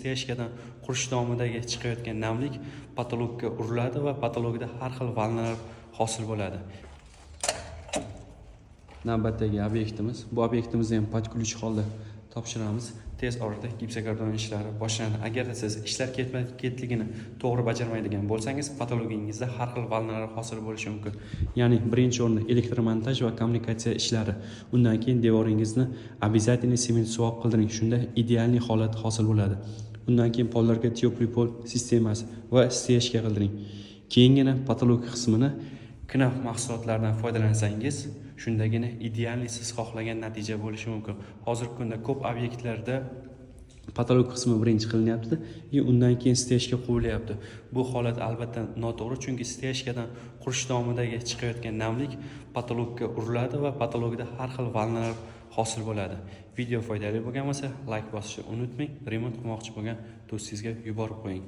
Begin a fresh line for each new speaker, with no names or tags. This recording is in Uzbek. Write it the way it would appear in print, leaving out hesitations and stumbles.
Стяжка dan qurish davomidagi chiqayotgan namlik потолок ka uriladi va потолок da har xil волна lar hosil bo'ladi. Navbatdagi obyektimiz. Bu obyektimizni ham под ключ holda topshiramiz. Tez orada gipsokarton ishlari boshlanadi. Agarda siz ishlar ketma ketligini to'g'ri bajarmaydigan bo'lsangiz, потолок ingizda har xil волна lar hosil bo'lishi mumkin. Ya'ni birinchi o'rinda elektromontaj va kommunikatsiya ishlari. Undan keyin devoringizni обязательно sement suvoq qildiring. Shunda идеальный holat hosil bo'ladi. Undan keyin pollarga тёплый пол sistemasi va стяжка qildiring. Keyingina потолок qismini Knauf mahsulotlaridan foydalansangiz, shundagina идеальный, siz xohlagan natija bo'lishi mumkin. Hozirgi kunda ko'p obyektlarda потолок qismi birinchi qilinyapti и undan keyin стяжка qo'yilyapti. Bu holat albatta noto'g'ri, chunki стяжка dan qurish davomidagi chiqayotgan namlik потолок ka uriladi va потолок da har xil волна lar hosil bo'ladi. Video foydali bo'lgan bo'lsa, layk bosishni unutmang. Remont qilmoqchi bo'lgan do'stingizga yuborib qo'ying.